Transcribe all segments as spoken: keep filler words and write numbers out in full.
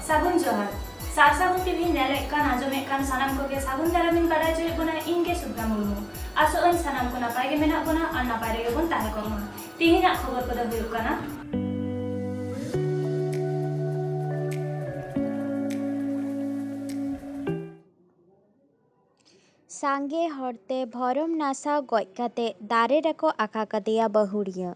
ᱥᱟᱹᱜᱩᱱ ᱡᱚᱦᱟᱨ᱾ ᱥᱟᱨ ᱥᱟᱹᱜᱩᱱ ᱴᱤᱵᱷᱤ ᱧᱮᱞᱮᱫ ᱠᱟᱱ, ᱟᱸᱡᱚᱢᱮᱫ ᱠᱟᱱ ᱥᱟᱱᱟᱢ ᱠᱚᱜᱮ ᱥᱟᱹᱜᱩᱱ ᱫᱟᱨᱟᱢᱤᱧ ᱵᱟᱰᱟᱭ ᱦᱚᱪᱚᱭᱮᱫ ᱵᱚᱱᱟ, ᱤᱧ ᱜᱮ ᱥᱩᱵᱷᱨᱟ ᱢᱩᱨᱢᱩ᱾ ᱟᱥᱚᱜ ᱟᱹᱧ ᱥᱟᱱᱟᱢ ᱠᱚ ᱱᱟᱯᱟᱭ ᱜᱮ ᱢᱮᱱᱟᱜ ᱵᱚᱱᱟ ᱟᱨ ᱱᱟᱯᱟᱭ ᱨᱮᱜᱮ ᱵᱚᱱ ᱛᱟᱦᱮᱸ ᱠᱚᱜ ᱢᱟ᱾ ᱛᱤᱦᱤᱧᱟᱜ ᱠᱷᱚᱵᱚᱨ ᱠᱚᱫᱚ ᱦᱩᱭᱩᱜ ᱠᱟᱱᱟ, ᱥᱟᱸᱜᱮ ᱦᱚᱲᱛᱮ ᱵᱷᱚᱨᱚᱢ ᱱᱟᱥᱟᱣ ᱜᱚᱡ ᱠᱟᱛᱮ ᱫᱟᱨᱮ ᱨᱮᱠᱚ ᱟᱠᱟ ᱠᱟᱫᱮᱭᱟ ᱵᱟᱹᱦᱩᱲᱤᱭᱟᱹ᱾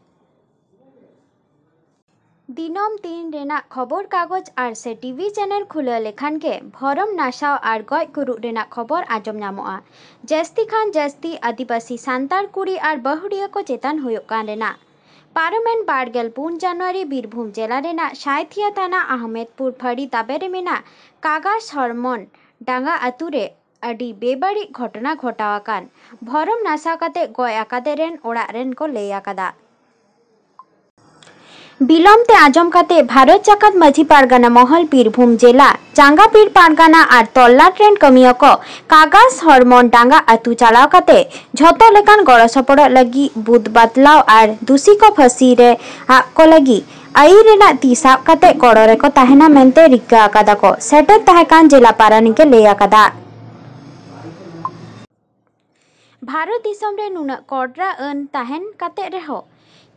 ᱫᱤᱱᱟᱹᱢ ᱫᱤᱱ ᱨᱮᱱᱟᱜ ᱠᱷᱚᱵᱚᱨ ᱠᱟᱜᱚᱡᱽ ᱟᱨ ᱥᱮ ᱴᱤᱵᱷᱤ ᱪᱮᱱᱮᱞ ᱠᱷᱩᱞᱟᱹᱣ ᱞᱮᱠᱷᱟᱱ ᱜᱮ ᱵᱷᱚᱨᱚᱢ ᱱᱟᱥᱟᱣ ᱟᱨ ᱜᱚᱡ ᱜᱩᱨᱩᱜ ᱨᱮᱱᱟᱜ ᱠᱷᱚᱵᱚᱨ ᱟᱸᱡᱚᱢ ᱧᱟᱢᱚᱜᱼᱟ᱾ ᱡᱟᱹᱥᱛᱤ ᱠᱷᱟᱱ ᱡᱟᱹᱥᱛᱤ ᱟᱹᱫᱤᱵᱟᱹᱥᱤ ᱥᱟᱱᱛᱟᱲ ᱠᱩᱲᱤ ᱟᱨ ᱵᱟᱹᱦᱩᱲᱤᱭᱟᱹ ᱠᱚ ᱪᱮᱛᱟᱱ ᱦᱩᱭᱩᱜ ᱠᱟᱱ ᱨᱮᱱᱟᱜ᱾ ᱯᱟᱨᱚᱢᱮᱱ ᱵᱟᱨᱜᱮᱞ ᱯᱩᱱ ᱡᱟᱱᱩᱣᱟᱨᱤ ᱵᱤᱨᱵᱷᱩᱢ ᱡᱮᱞᱟ ᱨᱮᱱᱟᱜ ᱥᱟᱭᱛᱷᱤᱭᱟ ᱛᱷᱟᱱᱟ ᱟᱦᱢᱮᱫᱽᱯᱩᱨ ᱯᱷᱟᱹᱲᱤ ᱫᱟᱵᱮ ᱨᱮ ᱢᱮᱱᱟᱜ ᱠᱟᱜᱟᱥ ᱦᱚᱨᱢᱚᱱ ᱰᱟᱸᱜᱟ ᱟᱹᱛᱩ ᱨᱮ ᱟᱹᱰᱤ ᱵᱮᱵᱟᱹᱲᱤᱡ ᱜᱷᱚᱴᱚᱱᱟ ᱜᱷᱚᱴᱟᱣ ᱟᱠᱟᱱ᱾ ᱵᱷᱚᱨᱚᱢ ᱱᱟᱥᱟᱣ ᱠᱟᱛᱮ ᱜᱚᱡ ᱟᱠᱟᱫᱮ ᱨᱮᱱ ᱚᱲᱟᱜ ᱨᱮᱱ ᱠᱚ ᱞᱟᱹᱭ ᱟᱠᱟᱫᱟ᱾ ᱵᱤᱞᱚᱢ ᱛᱮ ᱟᱸᱡᱚᱢ ᱠᱟᱛᱮ ᱵᱷᱟᱨᱚᱛ ᱡᱟᱠᱟᱛ ᱢᱟᱹᱡᱷᱤ ᱯᱟᱨᱜᱟᱱᱟ ᱢᱚᱦᱚᱞ ᱵᱤᱨᱵᱷᱩᱢ ᱡᱮᱞᱟ ᱪᱟᱸᱜᱟᱯᱤᱲ ᱯᱟᱨᱜᱟᱱᱟ ᱟᱨ ᱛᱚᱞᱞᱟᱴ ᱨᱮᱱ ᱠᱟᱹᱢᱤᱭᱟᱹ ᱠᱚ ᱠᱟᱜᱟᱥ ᱦᱚᱲᱢᱚᱱ ᱰᱟᱸᱜᱟ ᱟᱹᱛᱩ ᱪᱟᱞᱟᱣ ᱠᱟᱛᱮ ᱡᱷᱚᱛᱚ ᱞᱮᱠᱟᱱ ᱜᱚᱲᱚ ᱥᱚᱯᱚᱦᱚᱫ ᱞᱟᱹᱜᱤᱫ ᱵᱩᱫ ᱵᱟᱛᱞᱟᱣ ᱟᱨ ᱫᱩᱥᱤ ᱠᱚ ᱯᱷᱟᱹᱥᱤ ᱨᱮ ᱟᱜ ᱠᱚ ᱞᱟᱹᱜᱤᱫ ᱟᱹᱭᱤᱱ ᱨᱮᱱᱟᱜ ᱛᱤ ᱥᱟᱵ ᱠᱟᱛᱮ ᱜᱚᱲᱚ ᱨᱮᱠᱚ ᱛᱟᱦᱮᱱᱟ ᱢᱮᱱᱛᱮ ᱨᱤᱠᱟᱹ ᱟᱠᱟᱫᱟ ᱠᱚ᱾ ᱥᱮᱴᱮᱨ ᱛᱟᱦᱮᱸ ᱠᱟᱱ ᱡᱮᱞᱟ ᱯᱟᱨᱟᱱᱤᱠ ᱮ ᱞᱟᱹᱭ ᱟᱠᱟᱫᱟ᱾ ᱵᱷᱟᱨᱚᱛ ᱫᱤᱥᱚᱢ ᱨᱮ ᱱᱩᱱᱟᱹᱜ ᱠᱚᱰᱨᱟ ᱟᱹᱱ ᱛᱟᱦᱮᱱ ᱠᱟᱛᱮ ᱨᱮᱦᱚᱸ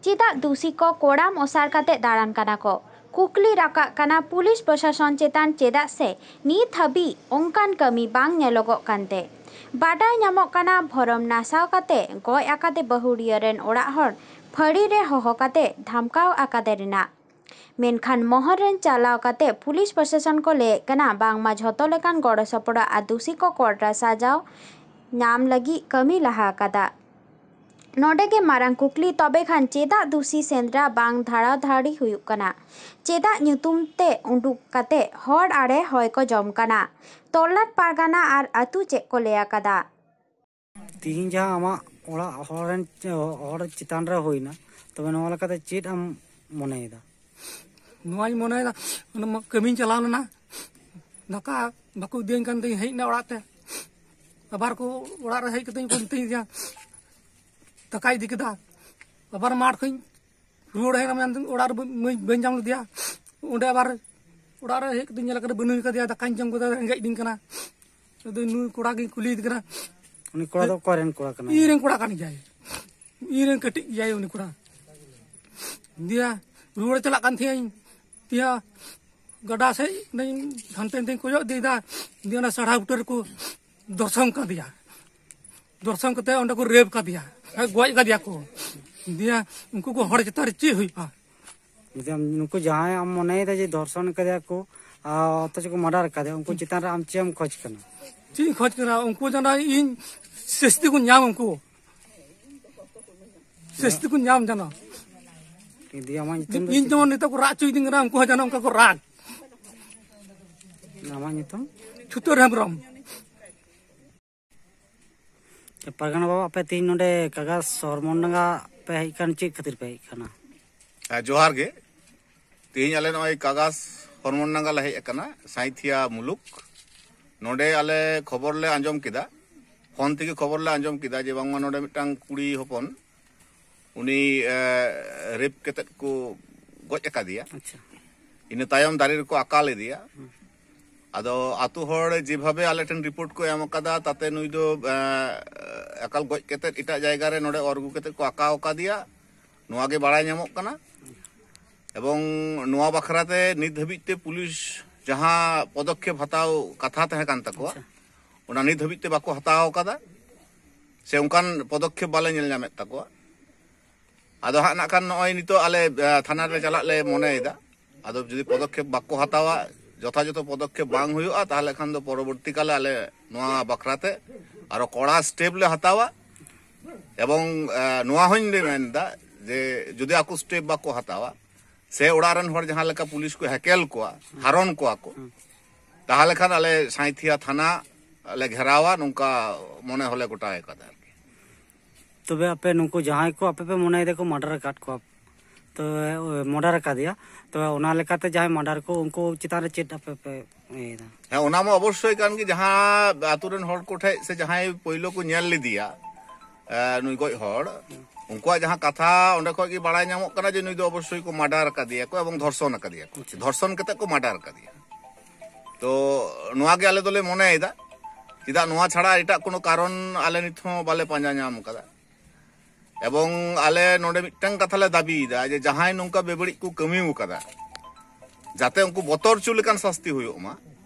ᱪᱮᱫᱟᱜ ᱫᱩᱥᱤ ᱠᱚ ᱠᱚᱲᱟᱢ ᱚᱥᱟᱨ ᱠᱟᱛᱮ ᱫᱟᱬᱟᱱ ᱠᱟᱱᱟ ᱠᱚ? ᱠᱩᱠᱞᱤ ᱨᱟᱠᱟᱵ ᱠᱟᱱᱟ ᱯᱩᱞᱤᱥ ᱯᱨᱚᱥᱟᱥᱚᱱ ᱪᱮᱛᱟᱱ, ᱪᱮᱫᱟᱜ ᱥᱮ ᱱᱤᱛ ᱦᱟᱹᱵᱤᱡ ᱚᱱᱠᱟᱱ ᱠᱟᱹᱢᱤ ᱵᱟᱝ ᱧᱮᱞᱚᱜᱚᱜ ᱠᱟᱱᱛᱮ᱾ ᱵᱟᱰᱟᱭ ᱧᱟᱢᱚᱜ ᱠᱟᱱᱟ, ᱵᱷᱚᱨᱚᱢ ᱱᱟᱥᱟᱣ ᱠᱟᱛᱮ ᱜᱚᱡ ᱟᱠᱟᱫᱮ ᱵᱟᱹᱦᱩᱲᱤᱭᱟᱹ ᱨᱮᱱ ᱚᱲᱟᱜ ᱦᱚᱲ ᱯᱷᱟᱹᱲᱤ ᱨᱮ ᱦᱚᱦᱚ ᱠᱟᱛᱮ ᱫᱷᱟᱢᱠᱟᱣ ᱟᱠᱟᱫᱮ ᱨᱮᱱᱟᱜ᱾ ᱢᱮᱱᱠᱷᱟᱱ ᱢᱚᱦᱚᱨ ᱨᱮᱱ ᱪᱟᱞᱟᱣ ᱠᱟᱛᱮ ᱯᱩᱞᱤᱥ ᱯᱨᱚᱥᱟᱥᱚᱱ ᱠᱚ ᱞᱟᱹᱭᱮᱫ ᱠᱟᱱᱟ, ᱵᱟᱝᱢᱟ ᱡᱷᱚᱛᱚ ᱞᱮᱠᱟᱱ ᱜᱚᱲᱚ ᱥᱚᱯᱚᱦᱚᱫ ᱟᱨ ᱫᱩᱥᱤ ᱠᱚ ᱠᱚᱰᱨᱟ ᱥᱟᱡᱟᱣ ᱧᱟᱢ ᱞᱟᱹᱜᱤᱫ ᱠᱟᱹᱢᱤ ᱞᱟᱦᱟ ᱟᱠᱟᱫᱟ᱾ ᱱᱚᱰᱮ ᱜᱮ ᱢᱟᱨᱟᱝ ᱠᱩᱠᱞᱤ, ᱛᱚᱵᱮ ᱠᱷᱟᱱ ᱪᱮᱫᱟᱜ ᱫᱩᱥᱤ ᱥᱮᱸᱫᱽᱨᱟ ᱵᱟᱝ ᱫᱷᱟᱲᱟᱣ ᱫᱷᱟᱲᱤ ᱦᱩᱭᱩᱜ ᱠᱟᱱᱟ? ᱪᱮᱫᱟᱜ ᱧᱩᱛᱩᱢ ᱛᱮ ᱩᱰᱩᱠ ᱠᱟᱛᱮ ᱦᱚᱲ ᱟᱲᱮ ᱦᱚᱭ ᱠᱚ ᱡᱚᱢ ᱠᱟᱱᱟ? ᱛᱚᱞᱞᱟᱴ ᱯᱟᱨᱜᱟᱱᱟ ᱟᱨ ᱟᱹᱛᱩ ᱪᱮᱫ ᱠᱚ ᱞᱟᱹᱭ ᱟᱠᱟᱫᱟ? ᱛᱤᱦᱤᱧ ᱡᱟᱦᱟᱸ ᱟᱢᱟᱜ ᱚᱲᱟᱜ ᱦᱚᱲ ᱨᱮᱱ, ᱦᱚᱲ ᱪᱮᱛᱟᱱ ᱨᱮ ᱦᱩᱭᱱᱟ, ᱛᱚᱵᱮ ᱱᱚᱣᱟ ᱞᱮᱠᱟᱛᱮ ᱪᱮᱫ ᱮᱢ ᱢᱚᱱᱮᱭᱮᱫᱟ? ᱱᱚᱣᱟᱧ ᱢᱚᱱᱮᱭᱮᱫᱟ, ᱚᱱᱟ ᱢᱟ ᱠᱟᱹᱢᱤᱧ ᱪᱟᱞᱟᱣ ᱞᱮᱱᱟ, ᱫᱟᱠᱟ ᱵᱟᱠᱚ ᱤᱫᱤᱭᱟᱹᱧ ᱠᱟᱱ ᱛᱤᱧ ᱦᱮᱡ ᱮᱱᱟ ᱚᱲᱟᱜ ᱛᱮ᱾ ᱟᱵᱟᱨ ᱠᱚ ᱚᱲᱟᱜ ᱨᱮ ᱦᱮᱡ ᱠᱟᱛᱮᱧ ᱠᱚ ᱢᱤᱛᱟᱹᱧ ᱜᱮᱭᱟ, ᱫᱟᱠᱟᱭ ᱤᱫᱤ ᱠᱮᱫᱟ᱾ ᱟᱵᱟᱨ ᱢᱟᱴᱷ ᱠᱷᱚᱱ ᱨᱩᱣᱟᱹᱲ ᱦᱮᱡ ᱮᱱᱟ, ᱢᱮᱱᱫᱟᱹᱧ ᱚᱲᱟᱜ ᱨᱮ ᱵᱟᱹᱧ, ᱵᱟᱹᱧ ᱧᱟᱢ ᱞᱮᱫᱮᱭᱟ᱾ ᱚᱸᱰᱮ ᱟᱵᱟᱨ ᱚᱲᱟᱜ ᱨᱮ ᱦᱮᱡ ᱠᱟᱛᱮ ᱧᱮᱞ ᱠᱟᱫᱟ, ᱵᱟᱹᱱᱩᱭ ᱠᱟᱫᱮᱭᱟ, ᱫᱟᱠᱟᱧ ᱡᱚᱢ ᱠᱮᱫᱟ, ᱨᱮᱸᱜᱮᱡ ᱫᱤᱧ ᱠᱟᱱᱟ᱾ ᱟᱫᱚ ᱱᱩᱭ ᱠᱚᱲᱟ ᱜᱤᱧ ᱠᱩᱞᱤᱭᱮᱫᱮ ᱠᱟᱱᱟ, ᱩᱱᱤ ᱠᱚᱲᱟ ᱫᱚ ᱚᱠᱚᱭ ᱨᱮᱱ ᱠᱚᱲᱟ ᱠᱟᱱᱟᱭ? ᱤᱧ ᱨᱮᱱ ᱠᱚᱲᱟ ᱠᱟᱱ ᱜᱮᱭᱟᱭ, ᱤᱧ ᱨᱮᱱ ᱠᱟᱹᱴᱤᱡ ᱜᱮᱭᱟᱭ ᱩᱱᱤ ᱠᱚᱲᱟ᱾ ᱫᱤᱭᱟ ᱨᱩᱣᱟᱹᱲ ᱪᱟᱞᱟᱜ ᱠᱟᱱ ᱛᱟᱦᱮᱸᱧ, ᱫᱤᱭᱟ ᱜᱟᱰᱟ ᱥᱮᱫ ᱚᱸᱰᱮᱧ ᱦᱟᱱᱛᱮ ᱱᱟᱛᱮᱧ ᱠᱚᱭᱚᱜ ᱤᱫᱤᱭᱮᱫᱟ, ᱫᱤᱭᱟ ᱚᱱᱟ ᱥᱟᱲᱦᱟ ᱵᱩᱴᱟᱹ ᱨᱮᱠᱚ ᱫᱚᱨᱥᱚᱱ ᱠᱟᱫᱮᱭᱟ᱾ ᱫᱚᱨᱥᱚᱱ ᱠᱟᱛᱮ ᱚᱸᱰᱮ ᱠᱚ ᱨᱮᱯ ᱠᱟᱫᱮᱭᱟ, ᱜᱚᱡ ᱠᱟᱫᱮᱭᱟ ᱠᱚ᱾ ᱫᱤᱭᱟ ᱩᱱᱠᱩ ᱠᱚ ᱦᱚᱲ ᱪᱮᱛᱟᱱ ᱨᱮ ᱪᱮᱫ ᱦᱩᱭᱩᱜᱼᱟ? ᱡᱩᱫᱤ ᱟᱢ, ᱱᱩᱠᱩ ᱡᱟᱦᱟᱸᱭ ᱟᱢ ᱢᱚᱱᱮᱭᱮᱫᱟ ᱡᱮ ᱫᱚᱨᱥᱚᱱ ᱠᱟᱫᱮᱭᱟ ᱠᱚ, ᱟᱨ ᱚᱛᱷᱚᱪᱚ ᱠᱚ ᱢᱟᱨᱰᱟᱨ ᱠᱟᱫᱮᱭᱟ, ᱩᱱᱠᱩ ᱪᱮᱛᱟᱱ ᱨᱮ ᱟᱢ ᱪᱮᱫ ᱮᱢ ᱠᱷᱚᱡᱽ ᱠᱟᱱᱟ? ᱪᱮᱫ ᱤᱧ ᱠᱷᱚᱡᱽ ᱠᱟᱱᱟ? ᱩᱱᱠᱩ ᱡᱮᱱᱚ ᱤᱧ ᱥᱟᱹᱥᱛᱤ ᱠᱚ ᱧᱟᱢ, ᱩᱱᱠᱩ ᱥᱟᱹᱥᱛᱤ ᱠᱚ ᱧᱟᱢ ᱡᱮᱱᱚ᱾ ᱫᱤᱫᱤ, ᱟᱢᱟᱜ ᱧᱩᱛᱩᱢ ᱫᱚ ᱤᱧ ᱪᱮᱫ? ᱡᱮᱢᱚᱱ ᱱᱤᱛᱚᱜ ᱠᱚ ᱨᱟᱜ ᱦᱚᱪᱚᱭᱤᱫᱤᱧ ᱠᱟᱱᱟ, ᱩᱱᱠᱩ ᱦᱚᱸ ᱡᱮᱱᱚ ᱚᱱᱠᱟ ᱠᱚ ᱨᱟᱜ᱾ ᱟᱢᱟᱜ ᱧᱩᱛᱩᱢ? ᱪᱷᱩᱛᱟᱹᱨ ᱦᱮᱢᱵᱨᱚᱢ᱾ ᱯᱟᱨᱜᱟᱱᱟ ᱵᱟᱵᱟ, ᱟᱯᱮ ᱛᱮᱦᱮᱧ ᱱᱚᱰᱮ ᱠᱟᱜᱟᱥ ᱦᱚᱨᱢᱚᱱᱰᱟᱸᱜᱟ ᱯᱮ ᱦᱮᱡ ᱟᱠᱟᱱ, ᱪᱮᱫ ᱠᱷᱟᱹᱛᱤᱨ ᱯᱮ ᱦᱮᱡ ᱟᱠᱟᱱᱟ? ᱦᱮᱸ, ᱡᱚᱦᱟᱨ ᱜᱮ᱾ ᱛᱮᱦᱮᱧ ᱟᱞᱮ ᱱᱚᱜᱼᱚᱭ ᱠᱟᱜᱟᱥ ᱦᱚᱨᱢᱚᱱᱰᱟᱸᱜᱟ ᱞᱮ ᱦᱮᱡ ᱟᱠᱟᱱᱟ, ᱥᱟᱸᱭᱛᱷᱤᱭᱟ ᱢᱩᱞᱩᱠ᱾ ᱱᱚᱰᱮ ᱟᱞᱮ ᱠᱷᱚᱵᱚᱨ ᱞᱮ ᱟᱸᱡᱚᱢ ᱠᱮᱫᱟ, ᱯᱷᱳᱱ ᱛᱮᱜᱮ ᱠᱷᱚᱵᱚᱨ ᱞᱮ ᱟᱸᱡᱚᱢ ᱠᱮᱫᱟ ᱡᱮ ᱵᱟᱝᱢᱟ ᱱᱚᱰᱮ ᱢᱤᱫᱴᱟᱝ ᱠᱩᱲᱤ ᱦᱚᱯᱚᱱ ᱩᱱᱤ, ᱮ, ᱨᱮᱯ ᱠᱟᱛᱮᱫ ᱠᱚ ᱜᱚᱡ ᱟᱠᱟᱫᱮᱭᱟ᱾ ᱟᱪᱪᱷᱟ᱾ ᱤᱱᱟᱹ ᱛᱟᱭᱚᱢ ᱫᱟᱨᱮ ᱨᱮᱠᱚ ᱟᱠᱟᱞ ᱤᱫᱤᱭᱟ᱾ ᱟᱫᱚ ᱟᱛᱳ ᱦᱚᱲ ᱡᱮᱵᱷᱟᱵᱮ ᱟᱞᱮ ᱴᱷᱮᱱ ᱨᱤᱯᱳᱨᱴ ᱠᱚ ᱮᱢ ᱟᱠᱟᱫᱟ, ᱛᱟᱛᱮ ᱱᱩᱭ ᱫᱚ, ᱮ, ᱮᱠᱟᱞ ᱜᱚᱡ ᱠᱟᱛᱮᱫ ᱮᱴᱟᱜ ᱡᱟᱭᱜᱟ ᱨᱮ ᱱᱚᱰᱮ ᱚᱨ ᱟᱹᱜᱩ ᱠᱟᱛᱮᱫ ᱠᱚ ᱟᱠᱟᱣ ᱟᱠᱟᱫᱮᱭᱟ, ᱱᱚᱣᱟ ᱜᱮ ᱵᱟᱲᱟᱭ ᱧᱟᱢᱚᱜ ᱠᱟᱱᱟ᱾ ᱮᱵᱚᱝ ᱱᱚᱣᱟ ᱵᱟᱠᱷᱨᱟ ᱛᱮ ᱱᱤᱛ ᱫᱷᱟᱹᱵᱤᱡ ᱛᱮ ᱯᱩᱞᱤᱥ ᱡᱟᱦᱟᱸ ᱯᱚᱫᱚᱠᱷᱮᱯ ᱦᱟᱛᱟᱣ ᱠᱟᱛᱷᱟ ᱛᱟᱦᱮᱸ ᱠᱟᱱ ᱛᱟᱠᱚᱣᱟ, ᱟᱪᱪᱷᱟ᱾ ᱚᱱᱟ ᱱᱤᱛ ᱫᱷᱟᱹᱵᱤᱡ ᱛᱮ ᱵᱟᱠᱚ ᱦᱟᱛᱟᱣ ᱟᱠᱟᱫᱟ, ᱥᱮ ᱚᱱᱠᱟᱱ ᱯᱚᱫᱚᱠᱷᱮᱯ ᱵᱟᱞᱮ ᱧᱮᱞ ᱧᱟᱢᱮᱫ ᱛᱟᱠᱚᱣᱟ᱾ ᱟᱫᱚ ᱦᱟᱸᱜ ᱱᱟᱜ ᱠᱷᱟᱱ ᱱᱚᱜᱼᱚᱭ ᱱᱤᱛᱚᱜ ᱟᱞᱮ, ᱮ, ᱛᱷᱟᱱᱟ ᱨᱮ ᱪᱟᱞᱟᱜ ᱞᱮ ᱢᱚᱱᱮᱭᱮᱫᱟ᱾ ᱟᱫᱚ ᱡᱩᱫᱤ ᱯᱚᱫᱚᱠᱷᱮᱯ ᱵᱟᱠᱚ ᱦᱟᱛᱟᱣᱟ, ᱡᱚᱛᱷᱟᱡᱚᱛᱷᱚ ᱯᱚᱫᱚᱠᱷᱮᱯ ᱵᱟᱝ ᱦᱩᱭᱩᱜᱼᱟ, ᱛᱟᱦᱚᱞᱮ ᱠᱷᱟᱱ ᱫᱚ ᱯᱚᱨᱚᱵᱚᱨᱛᱤ ᱠᱟᱞᱮ ᱟᱞᱮ ᱱᱚᱣᱟ ᱵᱟᱠᱷᱨᱟ ᱛᱮ ᱟᱨᱚ ᱠᱚᱲᱟ ᱥᱴᱮᱯ ᱞᱮ ᱦᱟᱛᱟᱣᱟ᱾ ᱮᱵᱚᱝ, ᱮ, ᱱᱚᱣᱟ ᱦᱚᱧ ᱞᱟᱹᱭ ᱢᱮᱱᱫᱟ ᱡᱮ ᱡᱩᱫᱤ ᱟᱠᱚ ᱥᱴᱮᱯ ᱵᱟᱠᱚ ᱦᱟᱛᱟᱣᱟ, ᱥᱮ ᱚᱲᱟᱜ ᱨᱮᱱ ᱦᱚᱲ ᱡᱟᱦᱟᱸ ᱞᱮᱠᱟ ᱯᱩᱞᱤᱥ ᱠᱚ ᱦᱮᱠᱮᱞ ᱠᱚᱣᱟ, ᱦᱟᱨᱚᱱ ᱠᱚᱣᱟ ᱠᱚ, ᱛᱟᱦᱚᱞᱮ ᱠᱷᱟᱱ ᱟᱞᱮ ᱥᱟᱸᱭᱛᱷᱤᱭᱟ ᱛᱷᱟᱱᱟ ᱞᱮ ᱜᱷᱮᱨᱟᱣᱟ, ᱱᱚᱝᱠᱟ ᱢᱚᱱᱮ ᱦᱚᱞᱮ ᱜᱚᱴᱟ ᱟᱠᱟᱫᱟ ᱟᱨᱠᱤ᱾ ᱛᱚᱵᱮ ᱟᱯᱮ ᱱᱩᱠᱩ ᱡᱟᱦᱟᱸᱭ ᱠᱚ ᱟᱯᱮ ᱯᱮ ᱢᱚᱱᱮᱭᱮᱫᱟ ᱠᱚ ᱢᱟᱨᱰᱟᱨ ᱟᱠᱟᱫ ᱠᱚᱣᱟ, ᱛᱚ ᱢᱟᱨᱰᱟᱨ ᱟᱠᱟᱫᱮᱭᱟ, ᱛᱚ ᱚᱱᱟ ᱞᱮᱠᱟᱛᱮ ᱡᱟᱦᱟᱸᱭ ᱢᱟᱨᱰᱟᱨ ᱠᱚ, ᱩᱱᱠᱩ ᱪᱮᱛᱟᱱ ᱨᱮ ᱪᱮᱫ ᱟᱯᱮ ᱯᱮ ᱤᱭᱟᱹᱭᱮᱫᱟ? ᱦᱮᱸ, ᱚᱱᱟ ᱢᱟ ᱚᱵᱚᱥᱥᱳᱭ ᱠᱟᱱ ᱜᱮ, ᱡᱟᱦᱟᱸ ᱟᱛᱳ ᱨᱮᱱ ᱦᱚᱲ ᱠᱚᱴᱷᱮᱡ ᱥᱮ ᱡᱟᱦᱟᱸᱭ ᱯᱳᱭᱞᱳ ᱠᱚ ᱧᱮᱞ ᱞᱮᱫᱮᱭᱟ, ᱮ, ᱱᱩᱭ ᱜᱚᱡ ᱦᱚᱲ, ᱩᱱᱠᱩᱣᱟᱜ ᱡᱟᱦᱟᱸ ᱠᱟᱛᱷᱟ, ᱚᱸᱰᱮ ᱠᱷᱚᱱ ᱜᱮ ᱵᱟᱲᱟᱭ ᱧᱟᱢᱚᱜ ᱠᱟᱱᱟ ᱡᱮ ᱱᱩᱭ ᱫᱚ ᱚᱵᱚᱥᱥᱳᱭ ᱠᱚ ᱢᱟᱨᱰᱟᱨ ᱟᱠᱟᱫᱮᱭᱟ ᱠᱚ ᱮᱵᱚᱝ ᱫᱷᱚᱨᱥᱚᱱ ᱟᱠᱟᱫᱮᱭᱟ ᱠᱚ᱾ ᱫᱷᱚᱨᱥᱚᱱ ᱠᱟᱛᱮ ᱠᱚ ᱢᱟᱨᱰᱟᱨ ᱟᱠᱟᱫᱮᱭᱟ᱾ ᱛᱚ ᱱᱚᱣᱟ ᱜᱮ ᱟᱞᱮ ᱫᱚᱞᱮ ᱢᱚᱱᱮᱭᱮᱫᱟ᱾ ᱪᱮᱫᱟᱜ ᱱᱚᱣᱟ ᱪᱷᱟᱲᱟ ᱮᱴᱟᱜ ᱠᱳᱱᱳ ᱠᱟᱨᱚᱱ ᱟᱞᱮ ᱱᱤᱛ ᱦᱚᱸ ᱵᱟᱞᱮ ᱯᱟᱸᱡᱟ ᱧᱟᱢ ᱟᱠᱟᱫᱟ᱾ ᱮᱵᱚᱝ ᱟᱞᱮ ᱱᱚᱰᱮ ᱢᱤᱫᱴᱟᱝ ᱠᱟᱛᱷᱟ ᱞᱮ ᱫᱟᱹᱵᱤᱭᱮᱫᱟ ᱡᱮ ᱡᱟᱦᱟᱸᱭ ᱱᱚᱝᱠᱟ ᱵᱮᱵᱟᱹᱲᱤᱡ ᱠᱚ ᱠᱟᱹᱢᱤ ᱟᱠᱟᱫᱟ, ᱡᱟᱛᱮ ᱩᱱᱠᱩ ᱵᱚᱛᱚᱨ ᱦᱚᱪᱚ ᱞᱮᱠᱟᱱ ᱥᱟᱥᱛᱤ ᱦᱩᱭᱩᱜ ᱢᱟ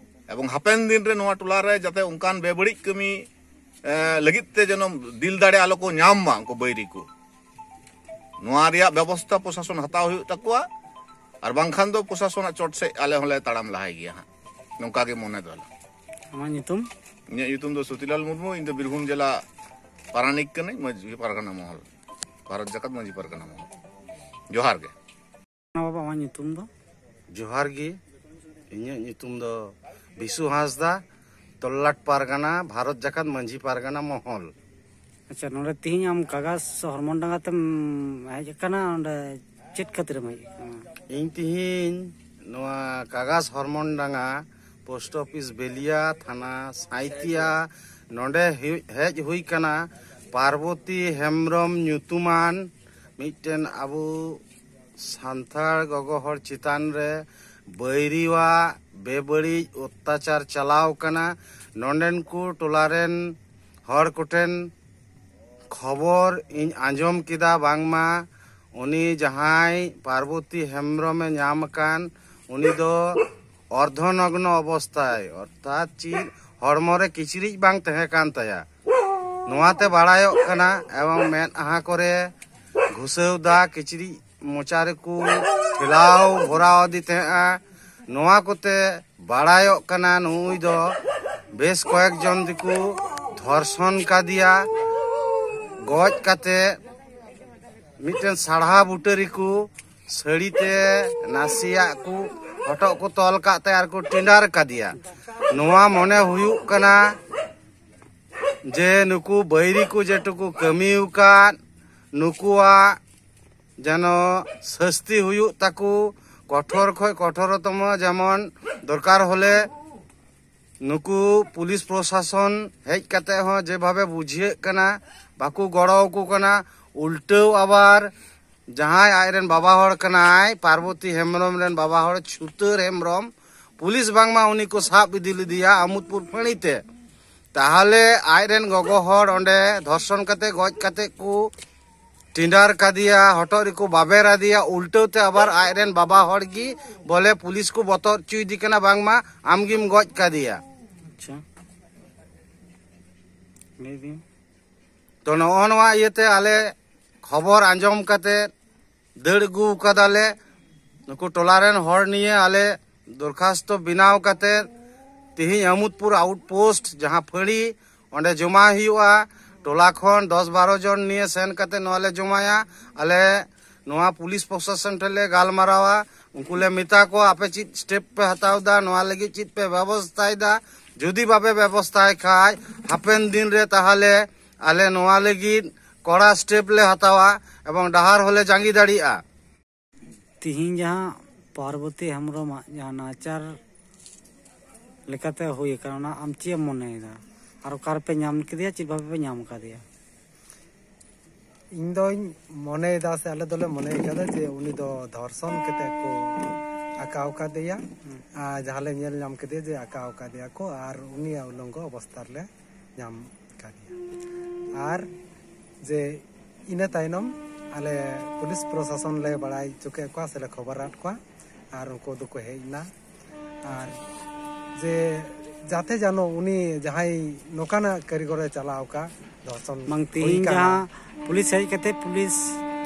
ᱮᱵᱚᱝ ᱦᱟᱯᱮᱱ ᱫᱤᱱ ᱨᱮ ᱱᱚᱣᱟ ᱴᱚᱞᱟ ᱨᱮ ᱡᱟᱛᱮ ᱚᱱᱠᱟᱱ ᱵᱮᱵᱟᱹᱲᱤᱡ ᱠᱟᱹᱢᱤ ᱮ, ᱞᱟᱹᱜᱤᱫ ᱛᱮ ᱡᱮᱱᱚ ᱫᱤᱞ ᱫᱟᱲᱮ ᱟᱞᱚ ᱠᱚ ᱧᱟᱢ ᱢᱟ ᱩᱱᱠᱩ ᱵᱟᱹᱭᱨᱤ ᱠᱚ᱾ ᱱᱚᱣᱟ ᱨᱮᱭᱟᱜ ᱵᱮᱵᱚᱥᱛᱷᱟ ᱯᱨᱚᱥᱟᱥᱚᱱ ᱦᱟᱛᱟᱣ ᱦᱩᱭᱩᱜ ᱛᱟᱠᱚᱣᱟ, ᱟᱨ ᱵᱟᱝᱠᱷᱟᱱ ᱫᱚ ᱯᱨᱚᱥᱟᱥᱚᱱᱟᱜ ᱪᱚᱴ ᱥᱮᱫ ᱟᱞᱮ ᱦᱚᱸᱞᱮ ᱛᱟᱲᱟᱢ ᱞᱟᱦᱟᱭ ᱜᱮᱭᱟ ᱦᱟᱸᱜ, ᱱᱚᱝᱠᱟ ᱜᱮ ᱢᱚᱱᱮ ᱫᱚ᱾ ᱟᱢᱟᱜ ᱧᱩᱛᱩᱢ? ᱤᱧᱟᱹᱜ ᱧᱩᱛᱩᱢ ᱫᱚ ᱥᱚᱛᱤᱞᱟᱞ ᱢᱩᱨᱢᱩ᱾ ᱤᱧ ᱫᱚ ᱵᱤᱨᱵᱷᱩᱢ ᱡᱮᱞᱟ ᱯᱟᱨᱟᱱᱤᱠ ᱠᱟᱹᱱᱟᱹᱧ, ᱢᱟᱹᱡᱷᱤ ᱯᱟᱨᱜᱟᱱᱟ ᱢᱚᱦᱚᱞ, ᱵᱷᱟᱨᱚᱛ ᱡᱟᱠᱟᱛ ᱢᱟᱹᱡᱷᱤ ᱯᱟᱨᱜᱟᱱᱟ ᱢᱚᱦᱚᱞ᱾ ᱡᱚᱦᱟᱨ ᱜᱮ᱾ ᱢᱟ ᱵᱟᱵᱟ, ᱟᱢᱟᱜ ᱧᱩᱛᱩᱢ ᱫᱚ? ᱡᱚᱦᱟᱨ ᱜᱮ, ᱤᱧᱟᱹᱜ ᱧᱩᱛᱩᱢ ᱫᱚ ᱵᱤᱥᱩ ᱦᱟᱸᱥᱫᱟ, ᱛᱚᱞᱞᱟᱴ ᱯᱟᱨᱜᱟᱱᱟ, ᱵᱷᱟᱨᱚᱛ ᱡᱟᱠᱟᱛ ᱢᱟᱹᱡᱷᱤ ᱯᱟᱨᱜᱟᱱᱟ ᱢᱚᱦᱚᱞ᱾ ᱟᱪᱪᱷᱟ, ᱱᱚᱰᱮ ᱛᱤᱦᱤᱧ ᱟᱢ ᱠᱟᱜᱟᱥ ᱦᱚᱨᱢᱚᱱ ᱰᱟᱸᱜᱟ ᱛᱮᱢ ᱦᱮᱡ ᱟᱠᱟᱱᱟ, ᱚᱸᱰᱮ ᱪᱮᱫ ᱠᱷᱟᱹᱛᱤᱨᱮᱢ ᱦᱮᱡ ᱟᱠᱟᱱᱟ? ᱤᱧ ᱛᱤᱦᱤᱧ ᱱᱚᱣᱟ ᱠᱟᱜᱟᱥ ᱦᱚᱨᱢᱚᱱ ᱰᱟᱸᱜᱟ, ᱯᱳᱥᱴ ᱚᱯᱷᱤᱥ ᱵᱮᱞᱤᱭᱟ, ᱛᱷᱟᱱᱟ ᱥᱟᱸᱭᱛᱤᱭᱟ, ᱱᱚᱰᱮ ᱦᱮᱡ ᱦᱩᱭ ᱠᱟᱱᱟ ᱯᱟᱨᱵᱚᱛᱤ ᱦᱮᱢᱵᱨᱚᱢ ᱧᱩᱛᱩᱢᱟᱱ ᱢᱤᱫᱴᱮᱱ ᱟᱵᱚ ᱥᱟᱱᱛᱟᱲ ᱜᱚᱜᱚ ᱦᱚᱲ ᱪᱮᱛᱟᱱ ᱨᱮ ᱵᱟᱹᱭᱨᱤᱣᱟᱜ ᱵᱮᱵᱟᱹᱲᱤᱡ ᱚᱛᱛᱟᱪᱟᱨ ᱪᱟᱞᱟᱣ ᱠᱟᱱᱟ᱾ ᱱᱚᱸᱰᱮᱱ ᱠᱚ ᱴᱚᱞᱟ ᱨᱮᱱ ᱦᱚᱲ ᱠᱚᱴᱷᱮᱱ ᱠᱷᱚᱵᱚᱨ ᱤᱧ ᱟᱸᱡᱚᱢ ᱠᱮᱫᱟ, ᱵᱟᱝᱢᱟ ᱩᱱᱤ ᱡᱟᱦᱟᱸᱭ ᱯᱟᱨᱵᱚᱛᱤ ᱦᱮᱢᱵᱨᱚᱢᱮ ᱧᱟᱢ ᱟᱠᱟᱱ, ᱩᱱᱤ ᱫᱚ ᱚᱨᱫᱷᱚᱱᱚᱜᱽᱱᱚ ᱚᱵᱚᱥᱛᱷᱟᱭ, ᱚᱨᱛᱷᱟᱛ ᱪᱮᱫ ᱦᱚᱲᱢᱚ ᱨᱮ ᱠᱤᱪᱨᱤᱡ ᱵᱟᱝ ᱛᱟᱦᱮᱸ ᱠᱟᱱ ᱛᱟᱭᱟ᱾ ᱱᱚᱣᱟᱛᱮ ᱵᱟᱲᱟᱭᱚᱜ ᱠᱟᱱᱟ, ᱮᱵᱚᱝ ᱢᱮᱫᱦᱟ ᱠᱚᱨᱮ ᱜᱷᱩᱥᱟᱹᱣ ᱫᱟ, ᱠᱤᱪᱨᱤᱡ ᱢᱚᱪᱟ ᱨᱮᱠᱚ ᱴᱷᱮᱞᱟᱣ ᱵᱷᱚᱨᱟᱣ ᱟᱫᱮ ᱛᱟᱦᱮᱸᱜᱼᱟ᱾ ᱱᱚᱣᱟ ᱠᱚᱛᱮ ᱵᱟᱲᱟᱭᱚᱜ ᱠᱟᱱᱟ ᱱᱩᱭ ᱫᱚ ᱵᱮᱥ ᱠᱚᱭᱮᱠ ᱡᱚᱱ ᱫᱚᱠᱚ ᱫᱷᱚᱨᱥᱚᱱ ᱠᱟᱫᱮᱭᱟ᱾ ᱜᱚᱡ ᱠᱟᱛᱮ ᱢᱤᱫᱴᱮᱱ ᱥᱟᱲᱦᱟ ᱵᱩᱴᱟᱹ ᱨᱮᱠᱚ ᱥᱟᱹᱲᱤ ᱛᱮ ᱱᱟᱥᱮᱭᱟᱜ ᱠᱚ ᱦᱚᱴᱚᱜ ᱠᱚ ᱛᱚᱞ ᱠᱟᱜ ᱛᱟᱭᱟ ᱟᱨ ᱠᱚ ᱴᱮᱸᱰᱟᱨ ᱠᱟᱫᱮᱭᱟ᱾ ᱱᱚᱣᱟ ᱢᱚᱱᱮ ᱦᱩᱭᱩᱜ ᱠᱟᱱᱟ ᱡᱮ ᱱᱩᱠᱩ ᱵᱟᱹᱭᱨᱤ ᱠᱚ ᱡᱮᱴᱩᱠᱩ ᱠᱟᱹᱢᱤ ᱟᱠᱟᱫ, ᱱᱩᱠᱩᱣᱟᱜ ᱡᱮᱱᱚ ᱥᱟᱹᱥᱛᱤ ᱦᱩᱭᱩᱜ ᱛᱟᱠᱚ, ᱠᱚᱴᱷᱳᱨ ᱠᱷᱚᱡ ᱠᱚᱴᱷᱳᱨᱚᱛᱚᱢᱚ ᱡᱮᱢᱚᱱ ᱫᱚᱨᱠᱟᱨ ᱦᱚᱞᱮ ᱱᱩᱠᱩ ᱯᱩᱞᱤᱥ ᱯᱨᱚᱥᱟᱥᱚᱱ ᱦᱮᱡ ᱠᱟᱛᱮ ᱦᱚᱸ ᱡᱮᱵᱷᱟᱵᱮ ᱵᱩᱡᱷᱟᱹᱜ ᱠᱟᱱᱟ, ᱵᱟᱠᱚ ᱜᱚᱲᱚ ᱟᱠᱚ ᱠᱟᱱᱟ, ᱩᱞᱴᱟᱹᱣ ᱟᱵᱟᱨ ᱡᱟᱦᱟᱸᱭ ᱟᱡᱨᱮᱱ ᱵᱟᱵᱟ ᱦᱚᱲ ᱠᱟᱱᱟᱭ, ᱯᱟᱨᱵᱚᱛᱤ ᱦᱮᱢᱵᱨᱚᱢ ᱨᱮᱱ ᱵᱟᱵᱟ ᱦᱚᱲ ᱪᱷᱩᱛᱟᱹᱨ ᱦᱮᱢᱵᱨᱚᱢ, ᱯᱩᱞᱤᱥ ᱵᱟᱝᱢᱟ ᱩᱱᱤ ᱠᱚ ᱥᱟᱵ ᱤᱫᱤ ᱞᱮᱫᱮᱭᱟ ᱟᱢᱩᱫᱽᱯᱩᱨ ᱯᱷᱟᱹᱲᱤ ᱛᱮ᱾ ᱛᱟᱦᱚᱞᱮ ᱟᱡᱨᱮᱱ ᱜᱚᱜᱚ ᱦᱚᱲ ᱚᱸᱰᱮ ᱫᱷᱚᱨᱥᱚᱱ ᱠᱟᱛᱮ, ᱜᱚᱡ ᱠᱟᱛᱮ ᱠᱚ ᱴᱤᱸᱰᱟᱨ ᱠᱟᱫᱮᱭᱟ, ᱦᱚᱴᱚᱜ ᱨᱮᱠᱚ ᱵᱟᱵᱮᱨ ᱟᱫᱮᱭᱟ, ᱩᱞᱴᱟᱹᱣ ᱛᱮ ᱟᱵᱟᱨ ᱟᱡᱨᱮᱱ ᱵᱟᱵᱟ ᱦᱚᱲ ᱜᱮ ᱵᱚᱞᱮ ᱯᱩᱞᱤᱥ ᱠᱚ ᱵᱚᱛᱚᱨ ᱦᱚᱪᱚᱭᱮᱫᱮ ᱠᱟᱱᱟ, ᱵᱟᱝᱢᱟ ᱟᱢᱜᱮᱢ ᱜᱚᱡ ᱠᱟᱫᱮᱭᱟ᱾ ᱟᱪᱪᱷᱟ, ᱞᱟᱹᱭ ᱵᱤᱱ᱾ ᱛᱚ, ᱱᱚᱜᱼᱚ ᱱᱚᱣᱟ ᱤᱭᱟᱹᱛᱮ ᱟᱞᱮ ᱠᱷᱚᱵᱚᱨ ᱟᱸᱡᱚᱢ ᱠᱟᱛᱮ ᱫᱟᱹᱲ ᱟᱹᱜᱩ ᱠᱟᱫᱟᱞᱮ᱾ ᱱᱩᱠᱩ ᱴᱚᱞᱟ ᱨᱮᱱ ᱦᱚᱲ ᱱᱤᱭᱮ ᱟᱞᱮ ᱫᱚᱨᱠᱷᱟᱥᱛᱚ ᱵᱮᱱᱟᱣ ᱠᱟᱛᱮ ᱛᱤᱦᱤᱧ ᱟᱢᱩᱫᱽᱯᱩᱨ ᱟᱣᱩᱴᱯᱳᱥᱴ ᱡᱟᱦᱟᱸ ᱯᱷᱟᱹᱲᱤ, ᱚᱸᱰᱮ ᱡᱚᱢᱟ ᱦᱩᱭᱩᱜᱼᱟ᱾ ᱴᱚᱞᱟ ᱠᱷᱚᱱ ᱫᱚᱥ ᱵᱟᱨᱚ ᱡᱚᱱ ᱱᱤᱭᱮ ᱥᱮᱱ ᱠᱟᱛᱮ ᱱᱚᱣᱟ ᱞᱮ ᱡᱚᱢᱟᱭᱟ᱾ ᱟᱞᱮ ᱱᱚᱣᱟ ᱯᱩᱞᱤᱥ ᱯᱨᱚᱥᱟᱥᱚᱱ ᱴᱷᱮᱱ ᱞᱮ ᱜᱟᱞᱢᱟᱨᱟᱣᱟ, ᱩᱱᱠᱩ ᱞᱮ ᱢᱮᱛᱟ ᱠᱚᱣᱟ, ᱟᱯᱮ ᱪᱮᱫ ᱥᱴᱮᱯ ᱯᱮ ᱦᱟᱛᱟᱣ ᱮᱫᱟ, ᱱᱚᱣᱟ ᱞᱟᱹᱜᱤᱫ ᱪᱮᱫ ᱯᱮ ᱵᱮᱵᱚᱥᱛᱷᱟᱭᱮᱫᱟ᱾ ᱡᱩᱫᱤ ᱵᱟᱯᱮ ᱵᱮᱵᱚᱥᱛᱷᱟᱭ ᱠᱷᱟᱡ, ᱦᱟᱯᱮᱱ ᱫᱤᱱ ᱨᱮ ᱛᱟᱦᱚᱞᱮ ᱟᱞᱮ ᱱᱚᱣᱟ ᱞᱟᱹᱜᱤᱫ ᱠᱚᱲᱟ ᱥᱴᱮᱯ ᱞᱮ ᱦᱟᱛᱟᱣᱟ ᱮᱵᱚᱝ ᱰᱟᱦᱟᱨ ᱦᱚᱸᱞᱮ ᱡᱟᱸᱜᱤ ᱫᱟᱲᱮᱭᱟᱜᱼᱟ᱾ ᱛᱤᱦᱤᱧ ᱡᱟᱦᱟᱸ ᱯᱟᱨᱵᱚᱛᱤ ᱦᱮᱢᱵᱨᱚᱢᱟᱜ ᱡᱟᱦᱟᱸ ᱱᱟᱦᱟᱪᱟᱨ ᱞᱮᱠᱟᱛᱮ ᱦᱩᱭ ᱟᱠᱟᱱᱟ, ᱚᱱᱟ ᱟᱢ ᱪᱮᱫ ᱮᱢ ᱢᱚᱱᱮᱭᱮᱫᱟ? ᱟᱨ ᱚᱠᱟ ᱨᱮᱯᱮ ᱧᱟᱢ ᱠᱮᱫᱮᱭᱟ, ᱪᱮᱫ ᱵᱷᱟᱵᱮ ᱯᱮ ᱧᱟᱢ ᱟᱠᱟᱫᱮᱭᱟ? ᱤᱧ ᱫᱚᱧ ᱢᱚᱱᱮᱭᱮᱫᱟ ᱥᱮ ᱟᱞᱮ ᱫᱚᱞᱮ ᱢᱚᱱᱮ ᱠᱟᱫᱟ ᱡᱮ ᱩᱱᱤ ᱫᱚ ᱫᱷᱚᱨᱥᱚᱱ ᱠᱟᱛᱮ ᱠᱚ ᱟᱠᱟᱣ ᱠᱟᱫᱮᱭᱟ᱾ ᱟᱨ ᱡᱟᱦᱟᱸ ᱞᱮ ᱧᱮᱞ ᱧᱟᱢ ᱠᱮᱫᱮᱭᱟ ᱡᱮ ᱟᱠᱟᱣ ᱠᱟᱫᱮᱭᱟ ᱠᱚ ᱟᱨ ᱩᱱᱤᱭᱟᱜ ᱩᱞᱚᱝᱜᱚ ᱚᱵᱚᱥᱛᱟ ᱨᱮᱞᱮ ᱧᱟᱢ ᱠᱟᱫᱮᱭᱟ᱾ ᱟᱨ ᱡᱮ ᱤᱱᱟᱹ ᱛᱟᱭᱱᱚᱢ ᱟᱞᱮ ᱯᱩᱞᱤᱥ ᱯᱨᱚᱥᱟᱥᱚᱱ ᱞᱮ ᱵᱟᱲᱟᱭ ᱦᱚᱪᱚ ᱠᱮᱫ ᱠᱚᱣᱟ ᱥᱮᱞᱮ ᱠᱷᱚᱵᱚᱨᱟᱫ ᱠᱚᱣᱟ ᱟᱨ ᱩᱱᱠᱩ ᱫᱚᱠᱚ ᱦᱮᱡ ᱮᱱᱟ᱾ ᱟᱨ ᱡᱮ ᱡᱟᱛᱮ ᱡᱟᱱᱚ ᱩᱱᱤ ᱡᱟᱦᱟᱸᱭ ᱱᱚᱝᱠᱟᱱᱟᱜ ᱠᱟᱹᱨᱤᱜᱚᱨᱮ ᱪᱟᱞᱟᱣ ᱟᱠᱟᱫ ᱫᱷᱚᱨᱥᱚᱱ ᱵᱟᱝ, ᱦᱩᱭ ᱛᱮᱦᱮᱧ ᱠᱟᱱᱟ᱾ ᱡᱟᱦᱟᱸ ᱯᱩᱞᱤᱥ ᱦᱮᱡ ᱠᱟᱛᱮ ᱯᱩᱞᱤᱥ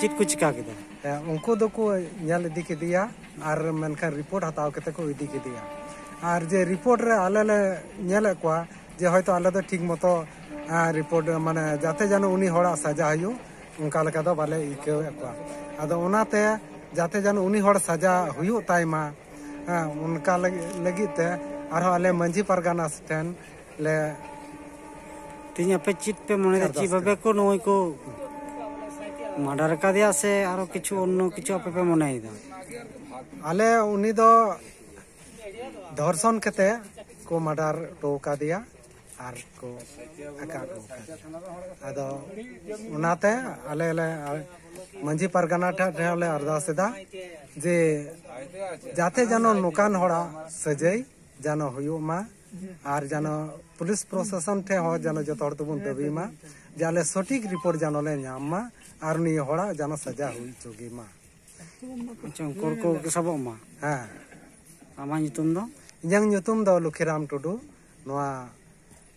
ᱪᱮᱫ ᱠᱚ ᱪᱤᱠᱟ ᱠᱮᱫᱟ? ᱦᱮᱸ, ᱩᱱᱠᱩ ᱫᱚᱠᱚ ᱧᱮᱞ ᱤᱫᱤ ᱠᱮᱫᱮᱭᱟ ᱟᱨ ᱢᱮᱱᱠᱷᱟᱱ ᱨᱤᱯᱳᱨᱴ ᱦᱟᱛᱟᱣ ᱠᱟᱛᱮ ᱠᱚ ᱤᱫᱤ ᱠᱮᱫᱮᱭᱟ᱾ ᱟᱨ ᱡᱮ ᱨᱤᱯᱳᱨᱴ ᱨᱮ ᱟᱞᱮ ᱞᱮ ᱧᱮᱞᱮᱫ ᱠᱚᱣᱟ ᱡᱮ ᱦᱚᱭᱛᱳ ᱟᱞᱮ ᱫᱚ ᱴᱷᱤᱠ ᱢᱚᱛᱚ ᱨᱤᱯᱳᱨᱴ ᱢᱟᱱᱮ ᱡᱟᱛᱮ ᱡᱮᱱᱚ ᱩᱱᱤ ᱦᱚᱲᱟᱜ ᱥᱟᱡᱟ ᱦᱩᱭᱩᱜ ᱚᱱᱠᱟ ᱞᱮᱠᱟ ᱫᱚ ᱵᱟᱞᱮ ᱟᱹᱭᱠᱟᱹᱣᱮᱫ ᱠᱚᱣᱟ᱾ ᱟᱫᱚ ᱚᱱᱟᱛᱮ ᱡᱟᱛᱮ ᱡᱮᱱᱚ ᱩᱱᱤ ᱦᱚᱲ ᱥᱟᱡᱟ ᱦᱩᱭᱩᱜ ᱛᱟᱭ ᱢᱟ, ᱦᱮᱸ, ᱚᱱᱠᱟ ᱞᱟᱹᱜᱤᱫ ᱞᱟᱹᱜᱤᱫ ᱛᱮ ᱟᱨᱦᱚᱸ ᱟᱞᱮ ᱢᱟᱹᱡᱷᱤ ᱯᱟᱨᱜᱟᱱᱟ ᱴᱷᱮᱱ ᱞᱮ ᱛᱮᱦᱮᱧ ᱟᱯᱮ ᱪᱮᱫ ᱯᱮ ᱢᱚᱱᱮᱭᱮᱫᱟ, ᱪᱮᱫ ᱟᱨᱫᱟᱥ ᱵᱷᱟᱵᱮ ᱠᱚ ᱱᱩᱭ ᱠᱚ ᱢᱟᱰᱟᱨ ᱟᱠᱟᱫᱮᱭᱟ ᱥᱮ ᱟᱨᱚ ᱠᱤᱪᱷᱩ ᱚᱱᱱᱚ ᱠᱤᱪᱷᱩ ᱟᱯᱮ ᱯᱮ ᱢᱚᱱᱮᱭᱮᱫᱟ? ᱟᱞᱮ ᱩᱱᱤ ᱫᱚ ᱫᱷᱚᱨᱥᱚᱱ ᱠᱟᱛᱮ ᱠᱚ ᱢᱟᱰᱟᱨ ᱦᱚᱴᱚ ᱠᱟᱫᱮᱭᱟ᱾ ᱟᱨ ᱠᱚ ᱟᱠᱟᱫ ᱠᱚ ᱠᱷᱟᱱ᱾ ᱟᱫᱚ ᱚᱱᱟᱛᱮ ᱟᱞᱮ ᱞᱮ ᱢᱟᱹᱡᱷᱤ ᱯᱟᱨᱜᱟᱱᱟ ᱴᱷᱮᱱ ᱨᱮᱦᱚᱸ ᱞᱮ ᱟᱨᱫᱟᱥ ᱮᱫᱟ ᱡᱮ ᱡᱟᱛᱮ ᱡᱮᱱᱚ ᱱᱚᱝᱠᱟᱱ ᱦᱚᱲᱟᱜ ᱥᱟᱹᱡᱟᱹᱭ ᱡᱮᱱᱚ ᱦᱩᱭᱩᱜ ᱢᱟ, ᱟᱨ ᱡᱮᱱᱚ ᱯᱩᱞᱤᱥ ᱯᱨᱚᱥᱟᱥᱚᱱ ᱴᱷᱮᱱ ᱦᱚᱸ ᱡᱮᱱᱚ ᱡᱚᱛᱚ ᱦᱚᱲ ᱛᱮᱵᱚᱱ ᱫᱟᱹᱵᱤ ᱢᱟ ᱡᱮ ᱟᱞᱮ ᱥᱚᱴᱷᱤᱠ ᱨᱤᱯᱳᱨᱴ ᱡᱮᱱᱚ ᱞᱮ ᱧᱟᱢ ᱢᱟ ᱟᱨ ᱩᱱᱤ ᱦᱚᱲᱟᱜ ᱡᱮᱱᱚ ᱥᱟᱡᱟ ᱦᱩᱭ ᱦᱚᱪᱚ ᱜᱮ ᱢᱟ᱾ ᱟᱪᱪᱷᱟ, ᱩᱱᱠᱩ ᱠᱚ ᱥᱟᱵᱚᱜ ᱢᱟ᱾ ᱦᱮᱸ, ᱟᱢᱟᱜ ᱧᱩᱛᱩᱢ ᱫᱚ? ᱤᱧᱟᱹᱜ ᱧᱩᱛᱩᱢ ᱫᱚ ᱞᱩᱠᱷᱤᱨᱟᱢ ᱴᱩᱰᱩ, ᱱᱚᱣᱟ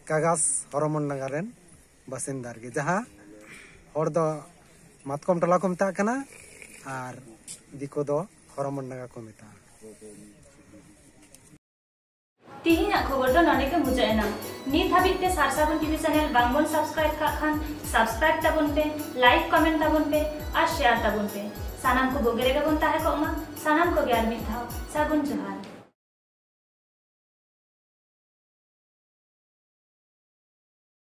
ᱠᱟᱜᱟᱥ ᱦᱚᱨᱚᱢᱚᱱ ᱰᱟᱸᱜᱟ ᱨᱮᱱ ᱵᱟᱥᱤᱱᱫᱟ ᱜᱮ, ᱡᱟᱦᱟᱸ ᱦᱚᱲ ᱫᱚ ᱢᱟᱛᱠᱚᱢ ᱴᱚᱞᱟ ᱠᱚ ᱢᱮᱛᱟᱜ ᱠᱟᱱᱟ ᱟᱨ ᱫᱤᱠᱩ ᱫᱚ ᱦᱚᱨᱚᱢᱚᱱ ᱰᱟᱸᱜᱟ ᱠᱚ ᱢᱮᱛᱟᱜᱼᱟ᱾ ᱛᱤᱦᱤᱧᱟᱜ ᱠᱷᱚᱵᱚᱨ ᱫᱚ ᱱᱚᱰᱮ ᱜᱮ ᱢᱩᱪᱟᱹᱫ ᱮᱱᱟ᱾ ᱱᱤᱛ ᱦᱟᱹᱵᱤᱡ ᱛᱮ ᱥᱟᱨᱥᱟ ᱵᱚᱱ ᱴᱤᱵᱷᱤ ᱪᱮᱱᱮᱞ ᱵᱟᱝᱵᱚᱱ ᱥᱟᱵᱥᱠᱨᱟᱭᱤᱵ ᱠᱟᱜ ᱠᱷᱟᱱ ᱥᱟᱵᱥᱠᱨᱟᱭᱤᱵ ᱛᱟᱵᱚᱱ ᱯᱮ, ᱞᱟᱭᱤᱠ ᱠᱚᱢᱮᱱᱴ ᱛᱟᱵᱚᱱ ᱯᱮ ᱟᱨ ᱥᱮᱭᱟᱨ ᱛᱟᱵᱚᱱ ᱯᱮ᱾ ᱥᱟᱱᱟᱢ ᱠᱚ ᱵᱩᱜᱤ ᱨᱮᱜᱮ ᱵᱚᱱ ᱛᱟᱦᱮᱸ ᱠᱚᱜ ᱢᱟ᱾ ᱥᱟᱱᱟᱢ ᱠᱚᱜᱮ ᱟᱨ ᱢᱤᱫ ᱫᱷᱟᱣ ᱥᱟᱹᱜᱩᱱ ᱡᱚᱦᱟᱨ᱾